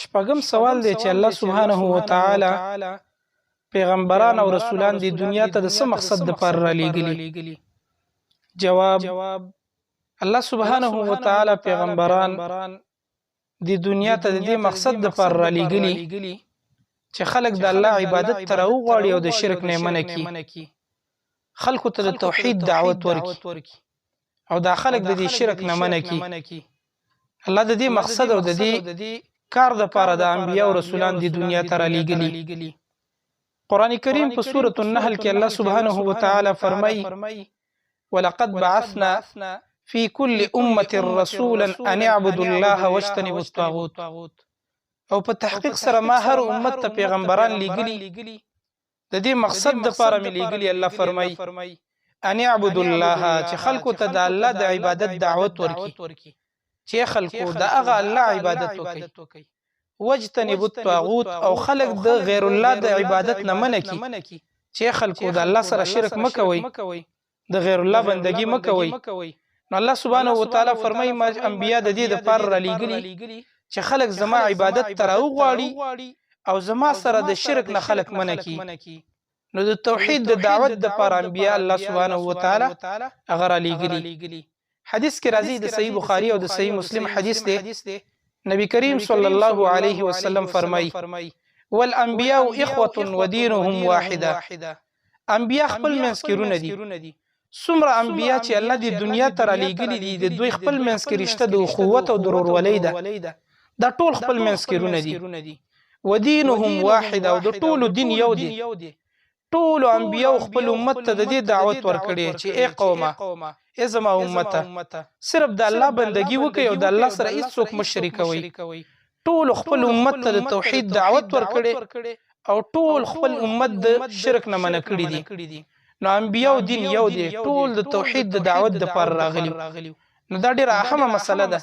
شپږم سوال دی چې الله سبحانه وتعالی پیغمبران او رسولان د دنیا ته د څه مقصد د پر را لیږلي؟ جواب: الله سبحانه وتعالی پیغمبران د دنیا ته د دې مقصد د پر را لیږلي چې خلک د الله عبادت ته راوغواړي او د شرک نه منع کړي، خلکو ته د توحید دعوت ورکړي او دا خلک د دې شرک نه منع کړي. الله د دې مقصد او د دې کار د پاره د انبیا او رسولان د دنیا ته را لیږلي. قران کریم په سورة النحل کې الله سبحانه وتعالی فرمایي: ولقد بعثنا في كل أمة رسولا أن اعبدوا الله واجتنبوا الطاغوت. او په تحقیق سره ما هر امت ته پیغمبران لیږلي، د دې مقصد د پاره مې لیږلي. الله فرمایي: ان اعبدوا الله، چې خلکو ته د الله د عبادت دعوت ورکړي، چې خلکو د هغه الله عبادت وکړي، واجتنبوا الطاغوت، او خلک د غیر الله د عبادت نه منع کړي، چې خلکو د الله سره شرک مکوئ، د غیر الله بندگی مکوئ. نو الله سبحانه وتعالی فرمایي: ما انبیا د دې د پاره را لیږلي چې خلک زما عبادت ته راوغواړي او زما سره د شرک نه خلک منع کړي. نو د توحید د دعوت د پاره انبیا الله سبحانه وتعالی هغه را لیږلي. حدیث کې راځي، د صحیح بخاری او د صحیح مسلم حدیث دی، نبی کریم صلی الله علیه وسلم فرمایي: والانبیاء اخوه ودینهم واحده. انبیا خپل منځ کې رونه دي. څومره انبیا چې الله د دنیا ته را لیږلي دي، د دوی خپل منځ کې رشته د اخوت او ورورولۍ ده. دا ټول خپل منځ کې رونه دي. ودینهم واحد، او د ټولو دین یو دی. ټولو انبیاو خپل امت ته د دې دعوت ورکړي چې ای قومه، ای زما امته، صرف د الله بندگی وکړئ او د الله سره هیڅوک مه شریکوئ. ټولو خپل امت ته د توحید دعوت ورکړي او ټول خپل امت د شرک نه منع کړي دي. نو انبیاو دین یو دی، ټول د توحید د دعوت د پاره راغلي. نو دا ډیره اهمه مسله ده.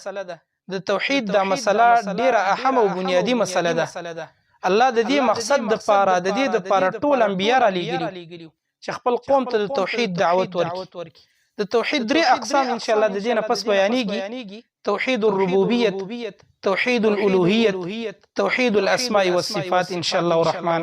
د توحید دا مسله ډیره اهمه او بنیادی مسله ده. الله د دې مقصد د پاره، د دې د پاره ټول انبیا را لیږلي چې خپل قوم ته د توحید دعوت ورکړي. د توحید درې اقسام ان شاء الله د دې نه پس بیانېږي: توحید الربوبیت، توحید الالوهیت، توحید الاسماء والصفات، ان شاء الله الرحمن.